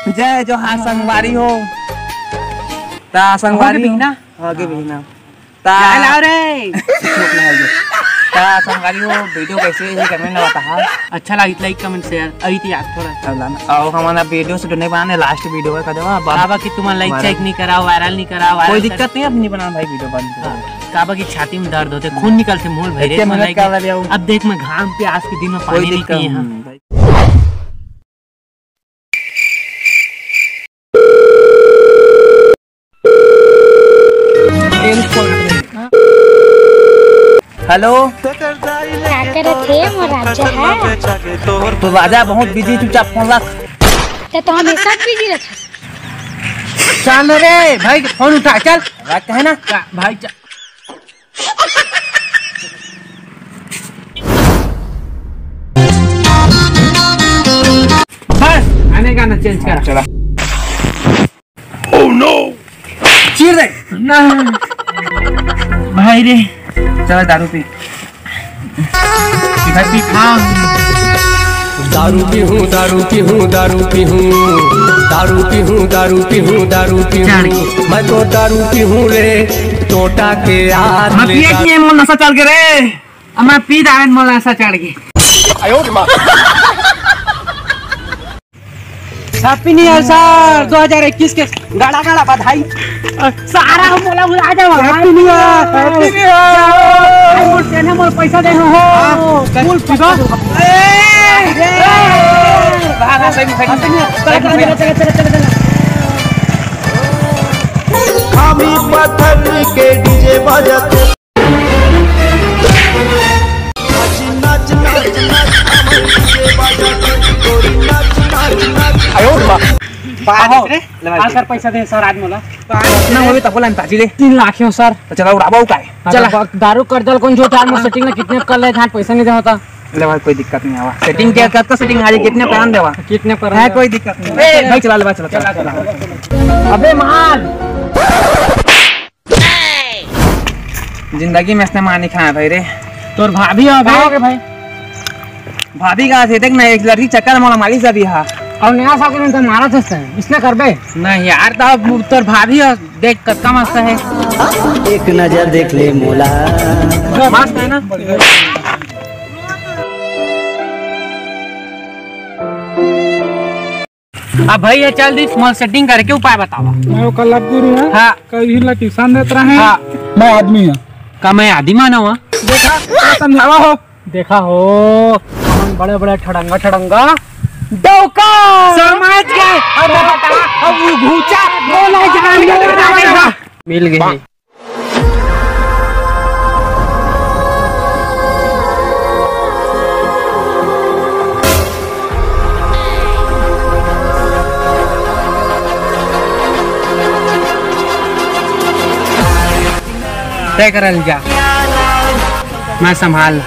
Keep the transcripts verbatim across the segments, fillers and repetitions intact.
जय जोहार संगवारी हो। ता संगवारी हो। बिहना? हाँ, गे बिहना। ता चाय लाओ रे। ता संगवारी हो, वीडियो कैसे हे, कमेंट में बताहा। अच्छा लगिस, लाइक, कमेंट, शेयर, अभी तो याद थोड़ा। अब लाना। आओ, हमारा वीडियो से नहीं बनाने, लास्ट वीडियो है, कदवा, बाबा की तुम लाइक हमारा चेक नहीं करा, वायरल नहीं करा, वायरल कोई कर- दिक्कत नहीं, अपनी बना भाई, वीडियो बंद करो। हाँ, काबा की छाती में दर्द होते, खून निकलते, मोल भाई, इतने रेत में मेहनत लाइक कर रहे हो। अब देख, मैं घाम प्यास के दिन में कोई पानी नहीं दिक्कत पिए हैं। नहीं भाई। हेलो। का करत हे मोर राजा हा? तो राजा बहुत बिजी, चुपचाप फोन रख। ते तो हमेशा बिजी रहिथस। चल रे भाई, फोन उठा, चल। बात कहे ना का भाई, चल। बस, आने का ना चेंज करा। चीर दे। ना। भाई रे। चल दारू पी। इधर पी। हाँ। दारू पीहूँ, दारू पीहूँ, दारू पीहूँ, दारू पीहूँ, दारू पीहूँ, दारू पीहूँ। चढ़ गई। मैं तो दारू पीहूँ रे, टोटा के यार मैं ले पिए दारू। किए मोर नशा चढ़ के रे। अब मैं पी दारू मोर नशा चढ़ गई। हैप्पी न्यू ईयर सर, दो हज़ार इक्कीस के गाड़ा गाड़ा बधाई। सारा हम बोला बोला आ जाओ। Happy new year, happy new year. मोर देना, मोर पैसा देना हो। हाँ, फुल पैसा पीबा। दूंगा। ए, ए, बाहर आ, सही, सही, सही, सही, सही। खामी पत्थर के डीजे बजत। पाँच रे। ले भाई, हाँ सर, पैसा दे सर, आज मोला। ना होवे तब बोला ताजी ले। तीन लाख हो सर। तो चला उड़ाबो काय? चला। दारू कर दल कौन जो टाइम सेटिंग में कितने कर ले, जहाँ पैसा नहीं दे होता। ले भाई, कोई दिक्कत नहीं आवा। सेटिंग क्या, कब का सेटिंग आ जाए, कितने परान देवा? कितने परान है, देवा? कोई दिक्कत नहीं। ए, भाई चला ले भाई, चला, चला, चला। अबे मार। जिंदगी में इसने मार नहीं खाया भाई रे। तोर भाभी हो भाई। का हो गया भाई? भाभी का थे, देख ना, एक लड़की चक्कर मारा मारी सभी हा। और नया साल के दिन तो मारा था इसने, इसने कर बे। नहीं यार, तो अब तोर भाभी हो, देख कतका मस्त है। एक नजर देख ले मोला। मस्त है ना? अब भाई ये चल दी, small setting करके उपाय बतावा। मैं ओकर love गुरु हूँ। हाँ। कभी ला tuition देत रहे। हाँ। मैं आदमी हूँ। का मैं आदि मानव हूँ? देखा, मैं समझावा हो। देखा हो, हमन बड़े बड़े ठड़ंगा ठड़ंगा डौका। समझ गए। अब बता, अब वो घूचा बोला जान। मिल गए। तय करल जा, मैं संभाल।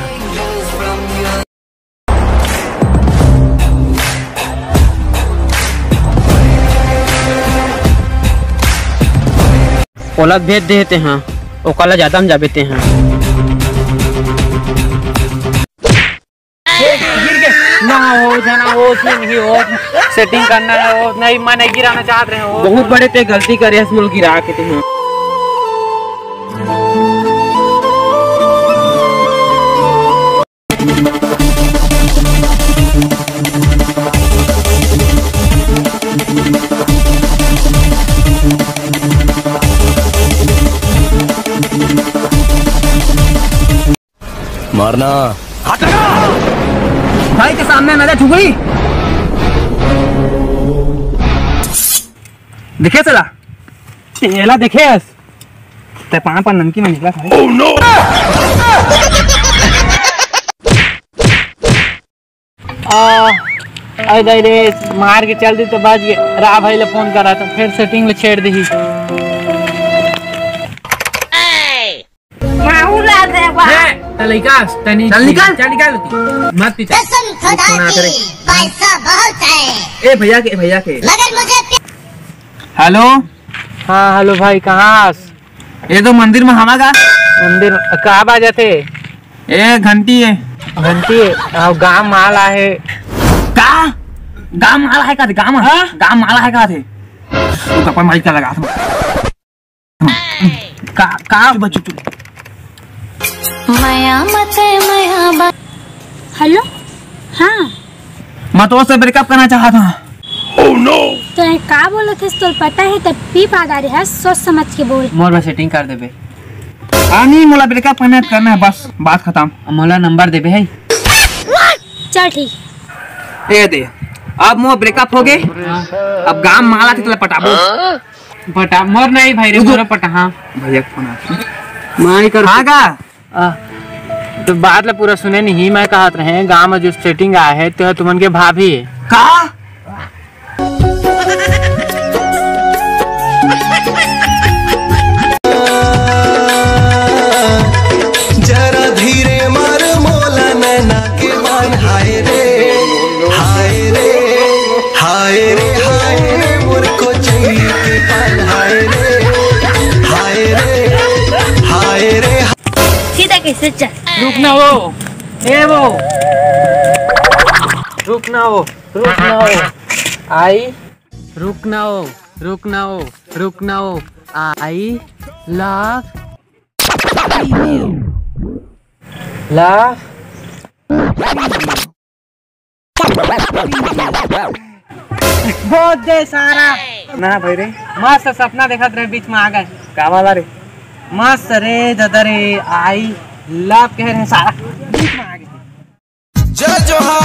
ओला भेज देते हैं, ओकाला ज्यादा में जाबे ते हैं। ए, गिर गए। ना हो, जाना हो, उसमें नहीं हो। सेटिंग करना है, वो नहीं, मैं नहीं गिराना चाहत रहे हो। बहुत बड़े ते गलती करे, इसमें गिरा के ते हैं। मारना। भाई के सामने नजर ठुकरी। देखे सला? तेला देखे अस? ते पाँव पर नमकी में निकला था। आ, अरे दाई रे, मार के चल दी तो बच गए। रा भाई ले फोन करा तो फिर सेटिंग ले छेड़ दी। माहू ला दे बा। ए, त लइका, तनी चल निकल। चल निकल। मत पीछे। कसम खुदा फोन आते की, रे। पैसा बहुत है। ए भैया के, भैया के। मगर मुझे प्या- हेलो। हाँ, हेलो भाई, कहाँ हस? ये तो मंदिर में हमा का। मंदिर में का बाजत हे? ए घंटी है। घंटी है? हाँ, गाँव माल आहे। का? गाँव माला है का थे, गाँव हाँ? गाँव माला है का थे। वो गप्पा मारी का लगा था। का का चुप चुप चुप। मया मते मया बा- हेलो। हाँ। मैं तो उससे ब्रेकअप करना चाहता हूँ। तो ये का बोलत हस? तोर पता है, तब पी पादारी है, सोच समझ के बोल। मोर बस सेटिंग कर देबे। हाँ, नहीं, मोला ब्रेकअप करना है, करना है, बस बात खत्म। मोला नंबर देबे है। चल ठीक। ये दे, अब मोर ब्रेकअप हो गए। हाँ। अब गाँव माला थे तोला पटाबो। पटा मोर नहीं भाई रे, उधर। मोला पटा। हाँ। भैया के फोन आ। मैं कर हाँ का? आ, तो बात ला पूरा सुने नहीं, मैं कहत रहे गांव में जो सेटिंग आए है तो तुमन के भाभी है। का? जरा धीरे मार मोला नैना के बान, हाय रे, हाय रे, हाय रे, हाय रे, मोर को चली के पान, हाय रे, हाय रे, हाय रे। सीधा कैसे चल। रुक ना वो, ए वो, रुक ना वो, रुक ना वो, आई, रुक ना वो, रुक ना वो, रुक ना वो, आई लव, लव। बहुत दे सारा। ना भाई रे। मस्त सपना देखत रहे, बीच में आ गए। का वाला रे? मस्त रे दादा रे, आई लव कह रहे सारा, बीच में आ गए। जय जोहार।